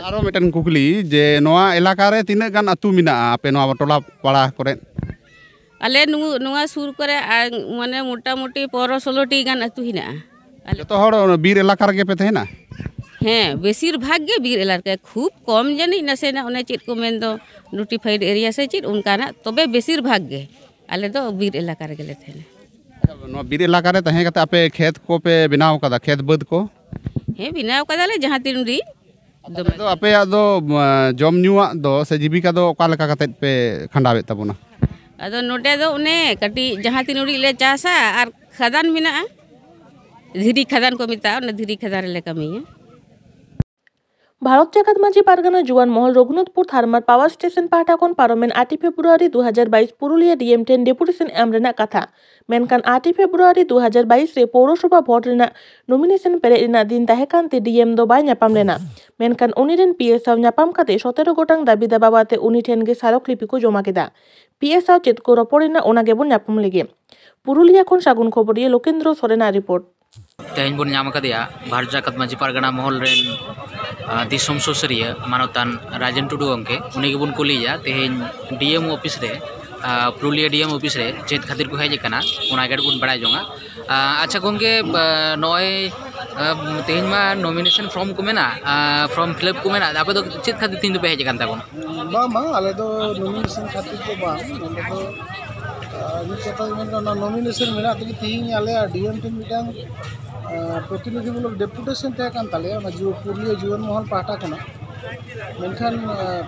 ᱟᱨᱚ ᱢᱤᱫᱴᱮᱱ ᱠᱩᱠᱞᱤ, ᱡᱮ ᱱᱚᱣᱟ ᱮᱞᱟᱠᱟ ᱨᱮ ᱛᱤᱱᱟᱹᱜ ᱜᱟᱱ ᱟᱹᱛᱩ ᱢᱮᱱᱟᱜᱼᱟ ᱟᱯᱮ ᱱᱚᱣᱟ ᱴᱚᱞᱟ ᱯᱟᱲᱟ ᱠᱚᱨᱮ? ᱟᱞᱮ ᱱᱩ-, ᱱᱚᱣᱟ ᱥᱩᱨ ᱠᱚᱨᱮ ᱟᱨ ᱢᱟᱱᱮ ᱢᱚᱴᱟᱢᱩᱴᱤ ᱯᱚᱱᱨᱚ ᱥᱳᱞᱳ ᱴᱤ ᱜᱟᱱ ᱟᱹᱛᱩ ᱦᱮᱱᱟᱜᱼᱟ᱾ ᱟᱞᱮ ᱡᱚᱛᱚ ᱦᱚᱲ ᱚᱱᱟ ᱵᱤᱨ ᱮᱞᱟᱠᱟ ᱨᱮᱜᱮ ᱯᱮ ᱛᱟᱦᱮᱱᱟ? ᱦᱮᱸ, ᱵᱮᱥᱤᱨ ᱵᱷᱟᱜᱽ ᱜᱮ ᱵᱤᱨ ᱮᱞᱟᱠᱟ, ᱠᱷᱩᱵ ᱠᱚᱢ ᱡᱟᱹᱱᱤᱡ ᱱᱟᱥᱮᱱᱟᱜ ᱚᱱᱮ ᱪᱮᱫ ᱠᱚ ᱢᱮᱱ ᱫᱚ ᱱᱳᱴᱤᱯᱷᱟᱭᱤᱰ ᱮᱨᱤᱭᱟ ᱥᱮ ᱪᱮᱫ ᱚᱱᱠᱟᱱᱟᱜ, ᱛᱚᱵᱮ ᱵᱮᱥᱤᱨ ᱵᱷᱟᱜᱽ ᱜᱮ ᱟᱞᱮ ᱫᱚ ᱵᱤᱨ ᱮᱞᱟᱠᱟ ᱨᱮᱜᱮ ᱞᱮ ᱛᱟᱦᱮᱱᱟ᱾ ᱱᱚᱣᱟ ᱵᱤᱨ ᱮᱞᱟᱠᱟ ᱨᱮ ᱛᱟᱦᱮᱸ ᱠᱟᱛᱮ ᱟᱯᱮ ᱠᱷᱮᱛ ᱠᱚᱯᱮ ᱵᱮᱱᱟᱣ ᱠᱟᱫᱟ, ᱠᱷᱮᱛ ᱵᱟᱹᱫᱽ ᱠᱚ? ᱦᱮᱸ, ᱵᱮᱱᱟᱣ ᱠᱟᱫᱟᱞᱮ ᱡᱟᱦᱟᱸ ᱛᱤᱱ ᱩᱰᱤᱡ᱾ ᱫᱚᱢᱮ ᱟᱫᱚ ᱟᱯᱮᱭᱟᱜ ᱫᱚ, ᱟᱸ, ᱡᱚᱢ ᱧᱩᱣᱟᱜ ᱫᱚ ᱥᱮ ᱡᱤᱵᱤᱠᱟ ᱫᱚ ᱚᱠᱟ ᱞᱮᱠᱟ ᱠᱟᱛᱮᱫ ᱯᱮ ᱠᱷᱟᱸᱰᱟᱣᱮᱫ ᱛᱟᱵᱚᱱᱟ? ᱟᱫᱚ ᱱᱚᱰᱮ ᱫᱚ ᱚᱱᱮ ᱠᱟᱹᱴᱤᱡ ᱡᱟᱦᱟᱸ ᱛᱤᱱ ᱩᱰᱤᱡ ᱞᱮ ᱪᱟᱥᱟ ᱟᱨ ᱠᱷᱟᱫᱟᱱ ᱢᱮᱱᱟᱜᱼᱟ, ᱫᱷᱤᱨᱤ ᱠᱷᱟᱫᱟᱱ ᱠᱚ ᱢᱮᱛᱟᱜᱼᱟ, ᱚᱱᱟ ᱫᱷᱤᱨᱤ ᱠᱷᱟᱫᱟᱱ ᱨᱮᱞᱮ ᱠᱟᱹᱢᱤᱭᱟ᱾ ᱵᱷᱟᱨᱚᱛ ᱡᱟᱠᱟᱛ ᱢᱟᱹᱡᱷᱤ ᱯᱟᱨᱜᱟᱱᱟ ᱡᱩᱣᱟᱹᱱ ᱢᱚᱦᱚᱞ ᱨᱚᱜᱷᱩᱱᱟᱛᱷᱯᱩᱨ ᱛᱷᱟᱨᱢᱟᱞ ᱯᱟᱣᱟᱨ ᱥᱴᱮᱥᱚᱱ ᱯᱟᱦᱴᱟ ᱠᱷᱚᱱ ᱯᱟᱨᱚᱢᱮᱱ ᱟᱴᱮᱭ ᱯᱷᱮᱵᱽᱨᱩᱣᱟᱨᱤ ᱫᱩ ᱦᱟᱡᱟᱨ ᱵᱟᱭᱤᱥ ᱯᱩᱨᱩᱞᱤᱭᱟᱹ ᱰᱤ ᱮᱢ ᱴᱷᱮᱱ ᱰᱮᱯᱩᱴᱮᱥᱚᱱ ᱮᱢ ᱨᱮᱱᱟᱜ ᱠᱟᱛᱷᱟ᱾ ᱢᱮᱱᱠᱷᱟᱱ ᱟᱴᱮᱭ ᱯᱷᱮᱵᱽᱨᱩᱣᱟᱨᱤ ᱫᱩ ᱦᱟᱡᱟᱨ ᱵᱟᱭᱤᱥ ᱨᱮ ᱯᱳᱣᱨᱚᱥᱚᱵᱷᱟ ᱵᱷᱳᱴ ᱨᱮᱱᱟᱜ ᱱᱚᱢᱤᱱᱮᱥᱚᱱ ᱯᱮᱨᱮᱡ ᱨᱮᱱᱟᱜ ᱫᱤᱱ ᱛᱟᱦᱮᱸ ᱠᱟᱱᱛᱮ ᱰᱤ ᱮᱢ ᱫᱚ ᱵᱟᱭ ᱧᱟᱯᱟᱢ ᱞᱮᱱᱟ᱾ ᱢᱮᱱᱠᱷᱟᱱ ᱩᱱᱤ ᱨᱮᱱ ᱯᱤ ᱮ ᱥᱟᱶ ᱧᱟᱯᱟᱢ ᱠᱟᱛᱮ ᱥᱚᱛᱮᱨᱚ ᱜᱚᱴᱟᱝ ᱫᱟᱹᱵᱤ ᱫᱟᱵᱟ ᱟᱛᱮ ᱩᱱᱤ ᱴᱷᱮᱱ ᱜᱮ ᱥᱟᱨᱚᱠ ᱞᱤᱯᱤ ᱠᱚ ᱡᱚᱢᱟ ᱠᱮᱫᱟ᱾ ᱯᱤ ᱮ ᱥᱟᱶ ᱪᱮᱫ ᱠᱚ ᱨᱚᱯᱚᱲ ᱮᱱᱟ, ᱚᱱᱟ ᱜᱮᱵᱚᱱ ᱧᱟᱯᱟᱢ ᱞᱮᱜᱮ᱾ ᱯᱩᱨᱩᱞᱤᱭᱟᱹ ᱠᱷᱚᱱ ᱥᱟᱹᱜᱩᱱ ᱠᱷᱚᱵᱚᱨᱤᱭᱟᱹ ᱞᱳᱠᱮᱱᱫᱨᱚ ᱥᱚᱨᱮᱱᱟᱜ ᱨᱤᱯᱳᱨᱴ᱾ ᱛᱮᱦᱮᱧ ᱵᱚᱱ ᱧᱟᱢ ᱟᱠᱟᱫᱮᱭᱟ ᱵᱷᱟᱨᱚᱛ ᱡᱟᱠᱟᱛ ᱢᱟᱹᱡᱷᱤ ᱯᱟᱨᱜᱟᱱᱟ ᱢᱚᱦᱚᱞ ᱨᱮᱱ, ᱟᱸ, ᱫᱤᱥᱚᱢ ᱥᱩᱥᱟᱹᱨᱤᱭᱟᱹ ᱢᱟᱱᱚᱛᱟᱱ ᱨᱟᱡᱮᱱ ᱴᱩᱰᱩ ᱜᱚᱢᱠᱮ᱾ ᱩᱱᱤ ᱜᱮᱵᱚᱱ ᱠᱩᱞᱤᱭᱮᱭᱟ ᱛᱮᱦᱮᱧ ᱰᱤ ᱮᱢ ᱚᱯᱷᱤᱥ ᱨᱮ, ᱟᱸ, ᱯᱩᱨᱩᱞᱤᱭᱟᱹ ᱰᱤ ᱮᱢ ᱚᱯᱷᱤᱥ ᱨᱮ ᱪᱮᱫ ᱠᱷᱟᱹᱛᱤᱨ ᱠᱚ ᱦᱮᱡ ᱟᱠᱟᱱᱟ, ᱚᱱᱟ ᱜᱮ ᱵᱚᱱ ᱵᱟᱲᱟᱭ ᱡᱚᱝᱟ᱾ ᱟᱸ, ᱟᱪᱪᱷᱟ ᱜᱚᱢᱠᱮ, ᱟᱸ, ᱱᱚᱜᱼᱚᱭ, ᱟᱸ, ᱛᱮᱦᱮᱧ ᱢᱟ ᱱᱚᱢᱤᱱᱮᱥᱚᱱ ᱯᱷᱨᱚᱢ ᱠᱚ ᱢᱮᱱᱟᱜ, ᱟᱸ, ᱯᱷᱨᱚᱢ ᱯᱷᱤᱞᱟᱯ ᱠᱚ ᱢᱮᱱᱟᱜ, ᱟᱯᱮ ᱫᱚ ᱪᱮᱫ ᱠᱷᱟᱹᱛᱤᱨ ᱛᱮᱦᱮᱧ ᱫᱚᱯᱮ ᱦᱮᱡ ᱟᱠᱟᱱ ᱛᱟᱵᱚᱱᱟ? ᱵᱟᱝ, ᱵᱟᱝ, ᱟᱞᱮ ᱫᱚ ᱱᱚᱢᱤᱱᱮᱥᱚᱱ ᱠᱷᱟᱹᱛᱤᱨ ᱫᱚ ᱵᱟᱝ, ᱱᱚᱰᱮ ᱫᱚ, ᱟᱸ, ᱢᱤᱫ ᱠᱟᱛᱷᱟ ᱢᱮᱱ ᱜᱟᱱᱚᱜᱼᱟ, ᱱᱚᱢᱤᱱᱮᱥᱚᱱ ᱢᱮᱱᱟᱜ ᱛᱮᱜᱮ ᱛᱮᱦᱮᱧ ᱟᱞᱮᱭᱟᱜ ᱰᱤ ᱮᱢ ᱴᱷᱮᱱ ᱢᱤᱫᱴᱟᱝ, ᱟᱸ, ᱯᱨᱚᱛᱤᱱᱤᱫᱷᱤᱢᱩᱞᱚᱠ ᱰᱮᱯᱩᱴᱮᱥᱚᱱ ᱛᱟᱦᱮᱸ ᱠᱟᱱ ᱛᱟᱞᱮᱭᱟ, ᱚᱱᱟ ᱡᱩ-, ᱯᱩᱨᱩᱞᱤᱭᱟᱹ ᱡᱩᱣᱟᱹᱱ ᱢᱚᱦᱚᱞ ᱯᱟᱦᱴᱟ ᱠᱷᱚᱱᱟᱜ᱾ ᱢᱮᱱᱠᱷᱟᱱ, ᱟᱸ,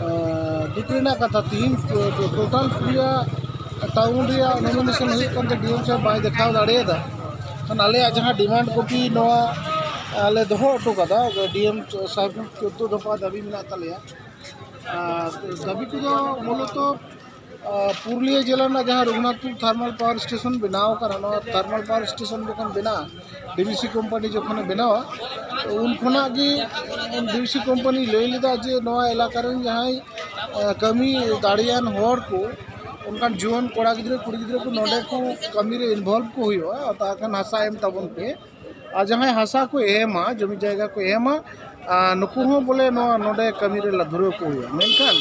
ᱟᱸ, ᱫᱩᱠ ᱨᱮᱱᱟᱜ ᱠᱟᱛᱷᱟ, ᱛᱮᱦᱮᱧ ᱴᱳ-, ᱴᱳᱴᱟᱞ ᱯᱩᱨᱩᱞᱤᱭᱟᱹ ᱴᱟᱣᱩᱱ ᱨᱮᱭᱟᱜ ᱱᱚᱢᱤᱱᱮᱥᱚᱱ ᱦᱩᱭᱩᱜ ᱠᱟᱱᱛᱮ ᱰᱤ ᱮᱢ ᱥᱟᱦᱮᱵᱽ ᱵᱟᱭ ᱫᱮᱠᱷᱟᱣ ᱫᱟᱲᱮᱭᱟᱫᱟ᱾ ᱠᱷᱟᱱ ᱟᱞᱮᱭᱟᱜ ᱡᱟᱦᱟᱸ ᱰᱤᱢᱟᱱᱰ ᱠᱚᱯᱤ ᱱᱚᱣᱟ ᱟᱞᱮ ᱫᱚᱦᱚ ᱦᱚᱴᱚ ᱠᱟᱫᱟ, ᱰᱤ ᱮᱢ ᱥᱟᱦᱮᱵᱽ ᱴᱷᱮᱱ ᱪᱳᱫᱽᱫᱳ ᱫᱚᱯᱷᱟ ᱫᱟᱹᱵᱤ ᱢᱮᱱᱟᱜ ᱛᱟᱞᱮᱭᱟ᱾ ᱟᱨ ᱫᱟᱹᱵᱤ ᱠᱚᱫᱚ ᱢᱩᱞᱚᱛᱚ, ᱟᱨ ᱯᱩᱨᱩᱞᱤᱭᱟᱹ ᱡᱮᱞᱟ ᱨᱮᱱᱟᱜ ᱡᱟᱦᱟᱸ ᱨᱚᱜᱷᱩᱱᱟᱛᱷᱯᱩᱨ ᱛᱷᱟᱨᱢᱟᱞ ᱯᱟᱣᱟᱨ ᱥᱴᱮᱥᱚᱱ ᱵᱮᱱᱟᱣ ᱟᱠᱟᱱᱟ, ᱱᱚᱣᱟ ᱛᱷᱟᱨᱢᱟᱞ ᱯᱟᱣᱟᱨ ᱥᱴᱮᱥᱚᱱ ᱡᱚᱠᱷᱚᱱ ᱵᱮᱱᱟᱜᱼᱟ, ᱰᱤ ᱵᱷᱤ ᱥᱤ ᱠᱳᱢᱯᱟᱱᱤ ᱡᱚᱠᱷᱚᱱᱮ ᱵᱮᱱᱟᱣᱟ, ᱩᱱ ᱠᱷᱚᱱᱟᱜ ᱜᱮ ᱰᱤ ᱵᱷᱤ ᱥᱤ ᱠᱳᱢᱯᱟᱱᱤ ᱞᱟᱹᱭ ᱞᱮᱫᱟ ᱡᱮ ᱱᱚᱣᱟ ᱮᱞᱟᱠᱟ ᱨᱮᱱ ᱡᱟᱦᱟᱸᱭ, ᱟᱸ, ᱠᱟᱹᱢᱤ ᱫᱟᱲᱮᱭᱟᱱ ᱦᱚᱲ ᱠᱚ ᱚᱱᱠᱟᱱ ᱡᱩᱣᱟᱹᱱ ᱠᱚᱲᱟ ᱜᱤᱫᱽᱨᱟᱹ, ᱠᱩᱲᱤ ᱜᱤᱫᱽᱨᱟᱹ ᱠᱚ ᱱᱚᱰᱮ ᱠᱚ ᱠᱟᱹᱢᱤ ᱨᱮ ᱤᱱᱵᱷᱚᱞᱵᱷ ᱠᱚ ᱦᱩᱭᱩᱜᱼᱟ, ᱛᱟᱦᱚᱞᱮ ᱠᱷᱟᱱ ᱦᱟᱥᱟ ᱮᱢ ᱛᱟᱵᱚᱱ ᱯᱮ᱾ ᱟᱨ ᱡᱟᱦᱟᱸᱭ ᱦᱟᱥᱟ ᱠᱚ ᱮᱢᱟ, ᱡᱚᱢᱤ ᱡᱟᱭᱜᱟ ᱠᱚ ᱮᱢᱟ, ᱟᱨ ᱱᱩᱠᱩ ᱦᱚᱸ ᱵᱚᱞᱮ ᱱᱚᱣᱟ ᱱᱚᱰᱮ ᱠᱟᱹᱢᱤ ᱨᱮ ᱫᱷᱩᱨᱟᱹᱣ ᱠᱚ ᱦᱩᱭᱩᱜᱼᱟ᱾ ᱢᱮᱱᱠᱷᱟᱱ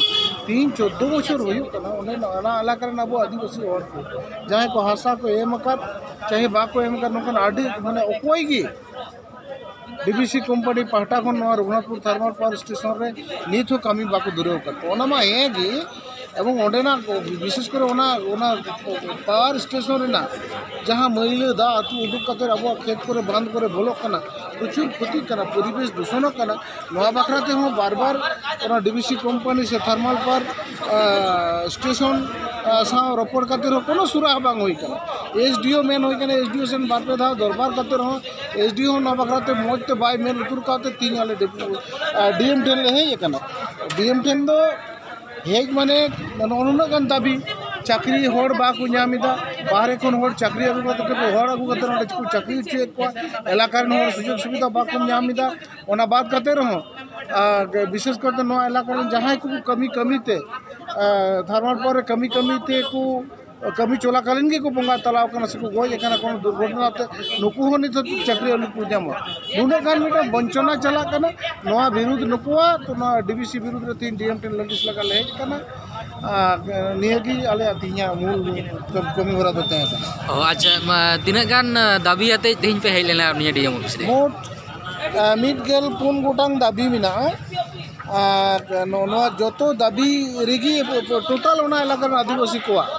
ᱛᱤᱦᱤᱧ ᱪᱳᱫᱽᱫᱳ ᱵᱚᱪᱷᱚᱨ ᱦᱩᱭᱩᱜ ᱠᱟᱱᱟ, ᱚᱸᱰᱮ ᱚᱱᱟ ᱮᱞᱟᱠᱟ ᱨᱮᱱ ᱟᱵᱚ ᱟᱹᱫᱤᱵᱟᱹᱥᱤ ᱦᱚᱲ ᱠᱚ ᱡᱟᱦᱟᱸᱭ ᱠᱚ ᱦᱟᱥᱟ ᱠᱚ ᱮᱢ ᱟᱠᱟᱫ, ᱪᱟᱦᱮ ᱵᱟᱠᱚ ᱮᱢ ᱟᱠᱟᱫ, ᱱᱚᱝᱠᱟᱱ ᱟᱹᱰᱤ, ᱢᱟᱱᱮ, ᱚᱠᱚᱭ ᱜᱮ ᱰᱤᱵᱤᱥᱤ ᱠᱳᱢᱯᱟᱱᱤ ᱯᱟᱦᱴᱟ ᱠᱷᱚᱱ ᱱᱚᱣᱟ ᱨᱚᱜᱷᱩᱱᱟᱛᱷᱯᱩᱨ ᱛᱷᱟᱨᱢᱟᱞ ᱯᱟᱣᱟᱨ ᱥᱴᱮᱥᱚᱱ ᱨᱮ ᱱᱤᱛ ᱦᱚᱸ ᱠᱟᱹᱢᱤ ᱵᱟᱠᱚ ᱫᱷᱩᱨᱟᱹᱣ ᱟᱠᱟᱫ ᱠᱚᱣᱟ᱾ ᱚᱱᱟ ᱢᱟ ᱦᱮᱸ ᱜᱮ, ᱮᱵᱚᱝ ᱚᱸᱰᱮᱱᱟᱜ ᱵᱤᱥᱮᱥ ᱠᱚᱨᱮ ᱚᱱᱟ, ᱚᱱᱟ ᱯᱟᱣᱟᱨ ᱥᱴᱮᱥᱚᱱ ᱨᱮᱱᱟᱜ ᱡᱟᱦᱟᱸ ᱢᱟᱹᱭᱞᱟᱹ ᱫᱟᱜ ᱟᱹᱛᱩ ᱩᱰᱩᱠ ᱠᱟᱛᱮ ᱟᱵᱚᱣᱟᱜ ᱠᱷᱮᱛ ᱠᱚᱨᱮ, ᱵᱟᱸᱫᱷ ᱠᱚᱨᱮ ᱵᱚᱞᱚᱜ ᱠᱟᱱᱟ, ᱯᱨᱚᱪᱩᱨ ᱠᱷᱚᱛᱤᱜ ᱠᱟᱱᱟ, ᱯᱚᱨᱤᱵᱮᱥ ᱫᱩᱥᱚᱱᱚᱜ ᱠᱟᱱᱟ᱾ ᱱᱚᱣᱟ ᱵᱟᱠᱷᱨᱟ ᱛᱮᱦᱚᱸ ᱵᱟᱨ ᱵᱟᱨ ᱚᱱᱟ ᱰᱤᱵᱤᱥᱤ ᱠᱳᱢᱯᱟᱱᱤ ᱥᱮ ᱛᱷᱟᱨᱢᱟᱞ ᱯᱟᱣᱟᱨ, ᱟᱸ, ᱥᱴᱮᱥᱚᱱ, ᱟᱸ, ᱥᱟᱶ ᱨᱚᱯᱚᱲ ᱠᱟᱛᱮ ᱨᱮᱦᱚᱸ ᱠᱳᱱᱳ ᱥᱩᱨᱟᱦᱟ ᱵᱟᱝ ᱦᱩᱭ ᱠᱟᱱᱟ᱾ ᱮᱥᱰᱤᱳ ᱢᱮᱱ ᱦᱩᱭ ᱠᱟᱱᱟ, ᱮᱥᱰᱤᱳ ᱥᱮᱱ ᱵᱟᱨ ᱯᱮ ᱫᱷᱟᱣ ᱫᱚᱨᱵᱟᱨ ᱠᱟᱛᱮ ᱨᱮᱦᱚᱸ ᱮᱥᱰᱤᱳ ᱦᱚᱸ ᱱᱚᱣᱟ ᱵᱟᱠᱷᱨᱟ ᱛᱮ ᱢᱚᱡᱽ ᱛᱮ ᱵᱟᱭ ᱢᱮᱫ ᱞᱩᱛᱩᱨ ᱠᱟᱛᱮ ᱛᱤᱦᱤᱧ ᱟᱞᱮ ᱰᱤ-, ᱟᱸ, ᱰᱤᱮᱢ ᱴᱷᱮᱱ ᱞᱮ ᱦᱮᱡ ᱟᱠᱟᱱᱟ᱾ ᱰᱤᱮᱢ ᱴᱷᱮᱱ ᱫᱚ ᱦᱮᱡ ᱢᱟᱱᱮ ᱱᱚᱜᱼᱚ ᱱᱩᱱᱟᱹᱜ ᱜᱟᱱ ᱫᱟᱹᱵᱤ, ᱪᱟᱹᱠᱨᱤ ᱦᱚᱲ ᱵᱟᱠᱚ ᱧᱟᱢ ᱮᱫᱟ, ᱵᱟᱦᱨᱮ ᱠᱷᱚᱱ ᱦᱚᱲ ᱪᱟᱹᱠᱨᱤ ᱟᱹᱜᱩ ᱠᱟᱛᱮ ᱠᱚ, ᱦᱚᱲ ᱟᱹᱜᱩ ᱠᱟᱛᱮ ᱱᱚᱰᱮ ᱠᱚ ᱪᱟᱹᱠᱨᱤ ᱦᱚᱪᱚᱭᱮᱫ ᱠᱚᱣᱟ, ᱮᱞᱟᱠᱟ ᱨᱮᱱ ᱦᱚᱲ ᱥᱩᱡᱳᱜᱽ ᱥᱩᱵᱤᱫᱷᱟ ᱵᱟᱠᱚ ᱧᱟᱢ ᱮᱫᱟ᱾ ᱚᱱᱟ ᱵᱟᱫ ᱠᱟᱛᱮ ᱨᱮᱦᱚᱸ, ᱟᱨ ᱵᱤᱥᱮᱥ ᱠᱟᱨᱛᱮ ᱱᱚᱣᱟ ᱮᱞᱟᱠᱟ ᱨᱮᱱ ᱡᱟᱦᱟᱸᱭ ᱠᱚᱠᱚ ᱠᱟᱹᱢᱤ ᱠᱟᱹᱢᱤ ᱛᱮ, ᱟᱨ ᱛᱷᱟᱨᱢᱟᱞ ᱯᱟᱣᱟᱨ ᱨᱮ ᱠᱟᱹᱢᱤ ᱠᱟᱹᱢᱤ ᱛᱮᱠᱚ ᱠᱟᱹᱢᱤ ᱪᱚᱞᱟᱠᱟᱞᱤᱱ ᱜᱮᱠᱚ ᱵᱚᱸᱜᱟ ᱛᱟᱞᱟᱣ ᱠᱟᱱᱟ ᱥᱮᱠᱚ ᱜᱚᱡ ᱟᱠᱟᱱᱟ ᱠᱳᱱᱳ ᱫᱩᱨᱜᱷᱚᱴᱚᱱᱟ ᱛᱮ, ᱱᱩᱠᱩ ᱦᱚᱸ ᱱᱤᱛ ᱦᱟᱹᱵᱤᱡ ᱪᱟᱹᱠᱨᱤ ᱟᱹᱣᱨᱤ ᱠᱚ ᱧᱟᱢᱟ᱾ ᱱᱩᱱᱟᱹᱜ ᱜᱟᱱ ᱢᱤᱫᱴᱟᱝ ᱵᱚᱧᱪᱚᱱᱟ ᱪᱟᱞᱟᱜ ᱠᱟᱱᱟ᱾ ᱱᱚᱣᱟ ᱵᱤᱨᱩᱫᱷ ᱱᱩᱠᱩᱣᱟᱜ ᱛᱚ, ᱱᱚᱣᱟ ᱰᱤᱵᱤᱥᱤ ᱵᱤᱨᱩᱫᱷ ᱨᱮ ᱛᱮᱦᱮᱧ ᱰᱤᱮᱢ ᱴᱷᱮᱱ ᱞᱟᱹᱞᱤᱥ ᱞᱟᱜᱟ ᱞᱮ ᱦᱮᱡ ᱟᱠᱟᱱᱟ᱾ ᱟᱨ ᱱᱤᱭᱟᱹᱜᱮ ᱟᱞᱮᱭᱟᱜ ᱛᱮᱦᱮᱧᱟᱜ ᱢᱩᱞ ᱠᱟᱹᱢᱤ ᱦᱚᱨᱟ ᱫᱚ ᱛᱟᱦᱮᱸ ᱠᱟᱱᱟ᱾ ᱚ, ᱟᱪᱪᱷᱟ, ᱢᱟ, ᱛᱤᱱᱟᱹᱜ ᱜᱟᱱ, ᱟ, ᱫᱟᱹᱵᱤ ᱟᱛᱮᱫ ᱛᱮᱦᱮᱧ ᱯᱮ ᱦᱮᱡ ᱞᱮᱱᱟ ᱱᱤᱭᱟᱹ ᱰᱤᱮᱢ ᱚᱯᱷᱤᱥ ᱨᱮ? ᱢᱳᱴ, ᱟ, ᱢᱤᱫ ᱜᱮᱞ ᱯᱩᱱ ᱜᱚᱴᱟᱝ ᱫᱟᱹᱵᱤ ᱢᱮᱱᱟᱜᱼᱟ᱾ ᱟᱨ ᱱᱚ-, ᱱᱚᱣᱟ ᱡᱚᱛᱚ ᱫᱟᱹᱵᱤ ᱨᱮᱜᱮ ᱴᱳᱴᱟᱞ ᱚᱱᱟ ᱮᱞᱟᱠᱟ ᱨᱮᱱ ᱟᱹᱫᱤᱵᱟᱹᱥᱤ ᱠᱚᱣᱟᱜ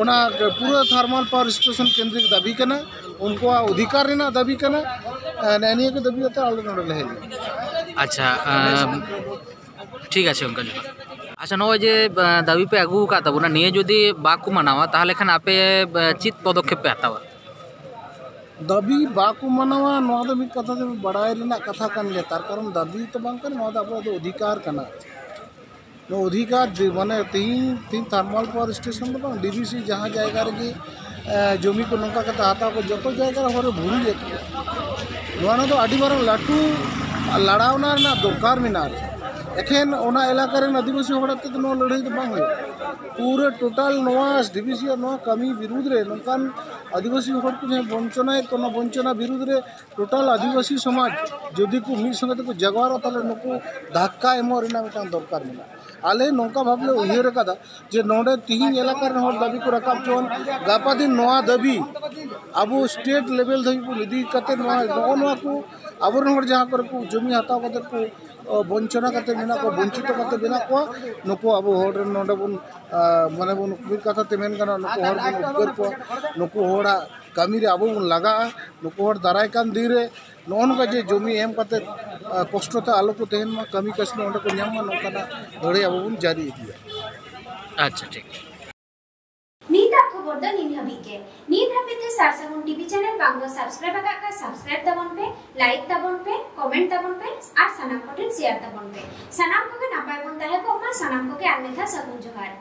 ᱚᱱᱟ ᱯᱩᱨᱟᱹ ᱛᱷᱟᱨᱢᱟᱞ ᱯᱟᱣᱟᱨ ᱥᱴᱮᱥᱚᱱ ᱠᱮᱱᱫᱨᱤᱠ ᱫᱟᱹᱵᱤ ᱠᱟᱱᱟ, ᱩᱱᱠᱩᱣᱟᱜ ᱚᱫᱷᱤᱠᱟᱨ ᱨᱮᱱᱟᱜ ᱫᱟᱹᱵᱤ ᱠᱟᱱᱟ᱾ ᱮ, ᱱᱮᱜᱼᱮ ᱱᱤᱭᱟᱹ ᱠᱚ ᱫᱟᱹᱵᱤ ᱠᱟᱛᱮ ᱟᱞᱮ ᱱᱚᱰᱮ ᱞᱮ ᱦᱮᱡ ᱞᱮᱱᱟ᱾ ᱟᱪᱪᱷᱟ, ᱟᱢ, ᱴᱷᱤᱠ ᱟᱪᱷᱮ, ᱚᱱᱠᱟ ᱡᱚᱦᱟᱨ᱾ ᱟᱪᱪᱷᱟ, ᱱᱚᱜᱼᱚᱭ ᱡᱮ, ᱟ, ᱫᱟᱹᱵᱤ ᱯᱮ ᱟᱹᱜᱩ ᱟᱠᱟᱫ ᱛᱟᱵᱚᱱᱟ, ᱱᱤᱭᱟᱹ ᱡᱩᱫᱤ ᱵᱟᱠᱚ ᱢᱟᱱᱟᱣᱟ, ᱛᱟᱦᱚᱞᱮ ᱠᱷᱟᱱ ᱟᱯᱮ, ᱟ, ᱪᱮᱫ ᱯᱚᱫᱚᱠᱷᱮᱯ ᱯᱮ ᱦᱟᱛᱟᱣᱟ? ᱫᱟᱹᱵᱤ ᱵᱟᱠᱚ ᱢᱟᱱᱟᱣᱟ, ᱱᱚᱣᱟ ᱫᱚ ᱢᱤᱫ ᱠᱟᱛᱷᱟ ᱛᱮ ᱵᱟᱲᱟᱭ ᱨᱮᱱᱟᱜ ᱠᱟᱛᱷᱟ ᱠᱟᱱ ᱜᱮᱭᱟ, ᱛᱟᱨ ᱠᱟᱨᱚᱱ ᱫᱟᱹᱵᱤ ᱛᱚ ᱵᱟᱝ ᱠᱟᱱᱟ, ᱱᱚᱣᱟ ᱫᱚ ᱟᱵᱚᱣᱟᱜ ᱫᱚ ᱚᱫᱷᱤᱠᱟᱨ ᱠᱟᱱᱟ᱾ ᱱᱚᱣᱟ ᱚᱫᱷᱤᱠᱟᱨ ᱫᱤ-, ᱢᱟᱱᱮ ᱛᱮᱦᱤᱧ, ᱛᱮᱦᱤᱧ ᱛᱷᱟᱨᱢᱟᱞ ᱯᱟᱣᱟᱨ ᱥᱴᱮᱥᱚᱱ ᱫᱚ ᱵᱟᱝ, ᱰᱤᱵᱤᱥᱤ ᱡᱟᱦᱟᱸ ᱡᱟᱭᱜᱟ ᱨᱮᱜᱮ, ᱮ, ᱡᱚᱢᱤ ᱠᱚ ᱱᱚᱝᱠᱟ ᱠᱟᱛᱮ ᱦᱟᱛᱟᱣ ᱠᱚ, ᱡᱚᱛᱚ ᱡᱟᱭᱜᱟ ᱨᱮ ᱦᱚᱲ ᱮ ᱵᱷᱩᱲᱩᱡᱮᱫ ᱠᱚᱣᱟ᱾ ᱱᱚᱣᱟ ᱫᱚ ᱟᱹᱰᱤ ᱢᱟᱨᱟᱝ ᱞᱟᱹᱴᱩ ᱞᱟᱲᱟᱣᱱᱟ ᱨᱮᱱᱟᱜ ᱫᱚᱨᱠᱟᱨ ᱢᱮᱱᱟᱜᱼᱟ᱾ ᱮᱠᱷᱮᱱ ᱚᱱᱟ ᱮᱞᱟᱠᱟ ᱨᱮᱱ ᱟᱹᱫᱤᱵᱟᱹᱥᱤ ᱦᱚᱲ ᱟᱛᱮ ᱫᱚ ᱱᱚᱣᱟ ᱞᱟᱹᱲᱦᱟᱹᱭ ᱫᱚ ᱵᱟᱝ ᱦᱩᱭᱩᱜᱼᱟ᱾ ᱯᱩᱨᱟᱹ ᱴᱳᱴᱟᱞ ᱱᱚᱣᱟ ᱰᱤᱵᱷᱤᱥᱤ ᱱᱚᱣᱟ ᱠᱟᱹᱢᱤ ᱵᱤᱨᱩᱫᱽ ᱨᱮ, ᱱᱚᱝᱠᱟᱱ ᱟᱹᱫᱤᱵᱟᱹᱥᱤ ᱦᱚᱲ ᱠᱚ ᱡᱟᱦᱟᱸ ᱵᱚᱧᱪᱚᱱᱟᱭᱮᱫ ᱠᱚ, ᱚᱱᱟ ᱵᱚᱧᱪᱚᱱᱟ ᱵᱤᱨᱩᱫᱽ ᱨᱮ ᱴᱳᱴᱟᱞ ᱟᱹᱫᱤᱵᱟᱹᱥᱤ ᱥᱚᱢᱟᱡᱽ ᱡᱩᱫᱤ ᱠᱚ ᱢᱤᱫ ᱥᱚᱸᱜᱮ ᱛᱮᱠᱚ ᱡᱟᱜᱣᱟᱨᱚᱜᱼᱟ, ᱛᱟᱦᱚᱞᱮ ᱱᱩᱠᱩ ᱫᱷᱟᱠᱠᱟ ᱮᱢᱚᱜ ᱨᱮᱱᱟᱜ ᱢᱤᱫᱴᱟᱝ ᱫᱚᱨᱠᱟᱨ ᱢᱮᱱᱟᱜᱼᱟ᱾ ᱟᱞᱮ ᱱᱚᱝᱠᱟ ᱵᱷᱟᱵᱽ ᱞᱮ ᱩᱭᱦᱟᱹᱨ ᱟᱠᱟᱫᱟ ᱡᱮ ᱱᱚᱰᱮ ᱛᱤᱦᱤᱧ ᱮᱞᱟᱠᱟ ᱨᱮᱱ ᱦᱚᱲ ᱫᱟᱹᱵᱤ ᱠᱚ ᱨᱟᱠᱟᱵ ᱦᱚᱪᱚᱣᱟᱱ, ᱜᱟᱯᱟ ᱫᱤᱱ ᱱᱚᱣᱟ ᱫᱟᱹᱵᱤ ᱟᱵᱚ ᱥᱴᱮᱴ ᱞᱮᱵᱮᱞ ᱫᱷᱟᱹᱵᱤᱡ ᱵᱚᱱ ᱤᱫᱤ ᱠᱟᱛᱮ, ᱱᱚᱣᱟ, ᱱᱚᱜᱼᱚ ᱱᱚᱣᱟ ᱠᱚ ᱟᱵᱚᱨᱮᱱ ᱦᱚᱲ ᱡᱟᱦᱟᱸ ᱠᱚᱨᱮ ᱠᱚ ᱡᱚᱢᱤ ᱦᱟᱛᱟᱣ ᱠᱟᱛᱮ ᱠᱚ, ᱚ, ᱵᱚᱧᱪᱚᱱᱟ ᱠᱟᱛᱮ ᱢᱮᱱᱟᱜ ᱠᱚᱣᱟ, ᱵᱚᱧᱪᱤᱛᱚ ᱠᱟᱛᱮ ᱢᱮᱱᱟᱜ ᱠᱚᱣᱟ, ᱱᱩᱠᱩ ᱟᱵᱚ ᱦᱚᱲ ᱨᱮᱱ ᱱᱚᱰᱮ ᱵᱚᱱ, ᱟ, ᱢᱟᱱᱮ ᱵᱚᱱ ᱢᱤᱫ ᱠᱟᱛᱷᱟ ᱛᱮ ᱢᱮᱱ ᱜᱟᱱᱚᱜᱼᱟ, ᱱᱩᱠᱩ ᱦᱚᱲ ᱵᱚᱱ ᱩᱫᱽᱜᱟᱹᱨ ᱠᱚᱣᱟ, ᱱᱩᱠᱩ ᱦᱚᱲᱟᱜ ᱠᱟᱹᱢᱤ ᱨᱮ ᱟᱵᱚ ᱵᱚᱱ ᱞᱟᱜᱟᱜᱼᱟ᱾ ᱱᱩᱠᱩ ᱦᱚᱲ ᱫᱟᱨᱟᱭ ᱠᱟᱱ ᱫᱤᱱ ᱨᱮ ᱱᱚᱜᱼᱚ ᱱᱚᱝᱠᱟ ᱡᱮ ᱡᱚᱢᱤ ᱮᱢ ᱠᱟᱛᱮ, ᱟ, ᱠᱚᱥᱴᱚ ᱛᱮ ᱟᱞᱚ ᱠᱚ ᱛᱟᱦᱮᱱ ᱢᱟ, ᱠᱟᱹᱢᱤ ᱠᱟᱹᱥᱱᱤ ᱚᱸᱰᱮ ᱠᱚ ᱧᱟᱢ ᱢᱟ, ᱱᱚᱝᱠᱟᱱᱟᱜ ᱞᱟᱹᱲᱦᱟᱹᱭ ᱟᱵᱚ ᱵᱚᱱ ᱡᱟᱹᱨᱤ ᱤᱫᱤᱭᱟ᱾ ᱟᱪᱪᱷᱟ, ᱴᱷᱤᱠ᱾ ᱱᱤᱛᱟᱜ ᱠᱷᱚᱵᱚᱨ ᱫᱚ ᱱᱤᱱ ᱦᱟᱹᱵᱤᱡ ᱜᱮ᱾ ᱱᱤᱛ ᱦᱟᱹᱵᱤᱡ ᱛᱮ ᱥᱟᱨ ᱥᱟᱹᱜᱩᱱ ᱴᱤᱵᱷᱤ ᱪᱮᱱᱮᱞ ᱵᱟᱝ ᱠᱚ ᱥᱟᱵᱥᱠᱨᱟᱭᱤᱵ ᱟᱠᱟᱫ ᱠᱷᱟᱱ ᱥᱟᱵᱥᱠᱨᱟᱭᱤᱵ ᱛᱟᱵᱚᱱ ᱯᱮ, ᱞᱟᱭᱤᱠ ᱛᱟᱵᱚᱱ ᱯᱮ, ᱠᱚᱢᱮᱱᱴ ᱛᱟᱵᱚᱱ ᱯᱮ ᱟᱨ ᱥᱟᱱᱟᱢ ᱠᱚᱴᱷᱮᱱ ᱥᱮᱭᱟᱨ ᱛᱟᱵᱚᱱ ᱯᱮ᱾ ᱥᱟᱱᱟᱢ ᱠᱚᱜᱮ ᱱᱟᱯᱟᱭ ᱵᱚᱱ ᱛᱟᱦᱮᱸ ᱠᱚᱜ ᱢᱟ᱾ ᱥᱟᱱᱟᱢ ᱠᱚᱜᱮ ᱟᱨ ᱢᱤᱫ ᱫᱷᱟᱣ ᱥᱟᱹᱜᱩᱱ ᱡᱚᱦᱟᱨ᱾